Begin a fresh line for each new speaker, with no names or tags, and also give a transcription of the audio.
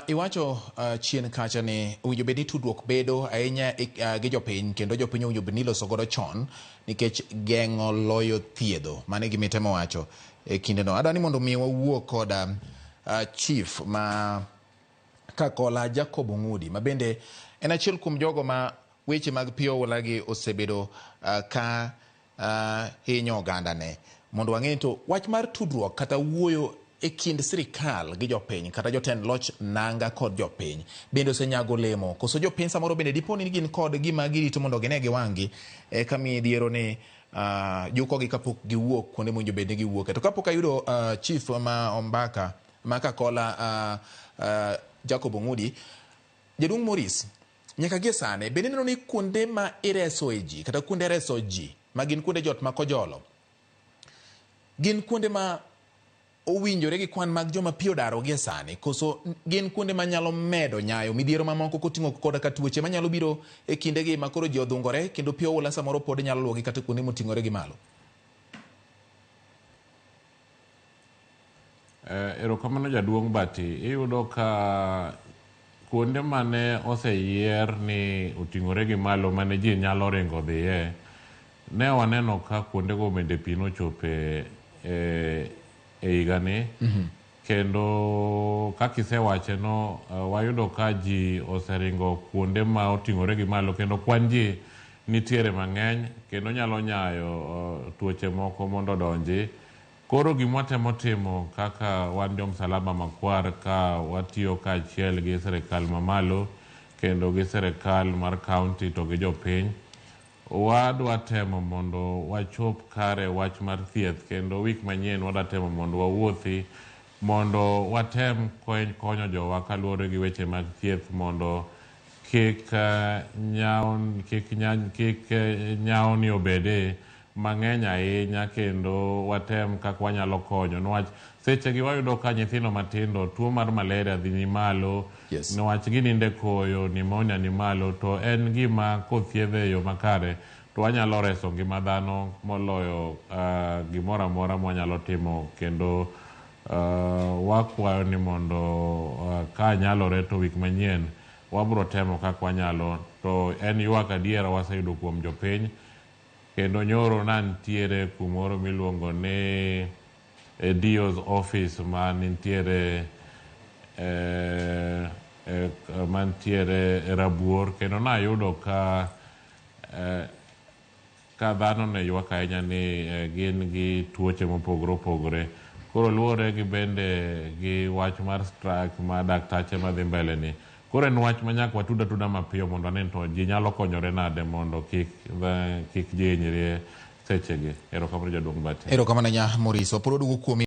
Iwacho chien kacha ni owinjo bed ni tudruok bedo ahinya gi jopiny kendo jopiny owinjo bed ni iloso godo chon nikech geng'o loyo thiedho. Mano e gima itemo wacho e kindeno. Adwa ni mondo mi wawuo kod chief ma Kakola Jacob Ong'udi ma bende en achiel kuom jogo ma weche mag pi oula gi osebedo ka hinyo ogandane mondo wang'e to wach mar tudruok kata wuoyo e kind sirikal gi jopiny kata jotend loch nanga kod jopiny bende osenyago olemo koso jopiny samoro bende dipo ni gin kod gima girito mondo gine gi wang'gi eka midhiero ni jukogi kapok giwuok kuonde mowinjo bed ni giwuoke. To kapok ayudo chief ma Ombaka ma Kakola Jacob Ong'udi, jaduong' Maurice, nyaka gie sani bende ineno ni kuonde ma iresoe ji kata kuonde reso ji ma gin kuonde jot ma Kojolo gin kuonde ma owinjore gi kwan mag joma pi odaro gie sani koso gin kuonde manyalo medo nyayo midhiero mamoko koting'o koda ka tuoche manyalo biro e kindegi ma koro ji odhungore kendo pi oula samoro pod nyalo luwogi kata kuonde moting'ore gi malo?
Erokamano jaduong' Bati. Iyudo ka kuonde mane oseyier ni oting'ore gi malo mane ji nyalo ringo dhiye, ne waneno ka kuondego bende pi nochope e, e higani. Kendo kaka isewache no, wayudo ka ji oseringo kuonde ma oting'ore gi malo kendo kwan ji nitiere mang'eny kendo nyalo nyayo tuoche moko mondo odonji. Koro gima watemo timo kaka wan jo Msalaba Makwar ka watiyo kaachiel gi sirikal mamalo kendo gi sirikal mar county to gi jopiny, wadwa temo mondo wachop kare wach mar thieth kendo wik manyien wadwa temo mondo wawuothi mondo watem konyo jowa kaluwore gi weche mag thieth mondo kik kik nyawni obede mang'eny ahinya kendo watem kaka wanyalo konyo niwach sechegi wayudo ka nyithindo matindo tuo mar malaria dhi ni malo.
Yes.
Niwach gininde koyo, pneumonia ni malo to en gima kothiedhe e yo makare to wanyalo reso ngima dhano moloyo gimoro amora mwanyalo timo kendo wakwayo ni mondo ka nyalore to wik manyien wabro temo kaka wanyalo to en ywak adiera waseyudo kuom jopiny kendo nyoro nantiere kumoro miluongo ni DO's office ma nintiere mantiere Rabuor kendo nayudo ka ka dhano ne ywak ahinya ni gin gi tuoche mopogore opogore. Koro luwore gi bende gi wach mar strike ma daktache madhi mbele ni. Koro en wach ma nyaka watud atuda mapiyo mondo wane to ji nyalo konyore nade mondo kik kik ji hinyre sechegi. Erokamano jaduong' Bati.
Erokamano nya Maurice. Wapod waduogo kuomi.